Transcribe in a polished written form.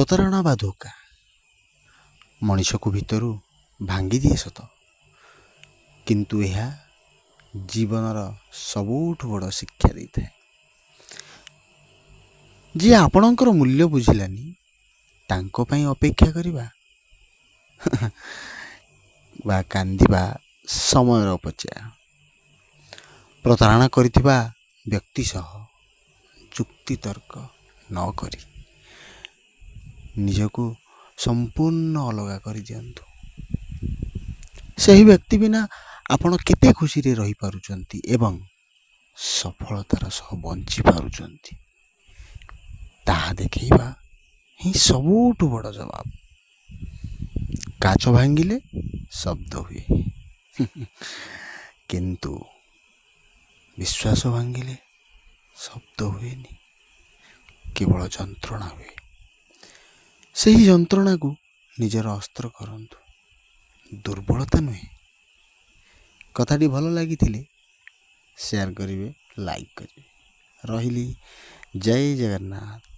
ପ୍ରତାରଣା ବା ଧୋକା ମଣିଷକୁ ଭିତରୁ ଭାଙ୍ଗିଦିଏ ସତ, କିନ୍ତୁ ଏହା ଜୀବନର ସବୁଠୁ ବଡ଼ ଶିକ୍ଷା ଦେଇଥାଏ। ଯିଏ ଆପଣଙ୍କର ମୂଲ୍ୟ ବୁଝିଲାନି, ତାଙ୍କ ପାଇଁ ଅପେକ୍ଷା କରିବା ବା କାନ୍ଦିବା ସମୟର ଅପଚୟ। ପ୍ରତାରଣା କରିଥିବା ବ୍ୟକ୍ତି ସହ ଯୁକ୍ତିତର୍କ ନ କରି ନିଜକୁ ସମ୍ପୂର୍ଣ୍ଣ ଅଲଗା କରିଦିଅନ୍ତୁ। ସେହି ବ୍ୟକ୍ତି ବିନା ଆପଣ କେତେ ଖୁସିରେ ରହିପାରୁଛନ୍ତି ଏବଂ ସଫଳତାର ସହ ବଞ୍ଚି ପାରୁଛନ୍ତି, ତାହା ଦେଖେଇବା ହିଁ ସବୁଠୁ ବଡ଼ ଜବାବ। କାଚ ଭାଙ୍ଗିଲେ ଶବ୍ଦ ହୁଏ, କିନ୍ତୁ ବିଶ୍ୱାସ ଭାଙ୍ଗିଲେ ଶବ୍ଦ ହୁଏନି, କେବଳ ଯନ୍ତ୍ରଣା ହୁଏ। ସେହି ଯନ୍ତ୍ରଣାକୁ ନିଜର ଅସ୍ତ୍ର କରନ୍ତୁ, ଦୁର୍ବଳତା ନୁହେଁ। କଥାଟି ଭଲ ଲାଗିଥିଲେ ସେୟାର କରିବେ, ଲାଇକ୍ କରିବେ। ରହିଲି, ଜୟ ଜଗନ୍ନାଥ।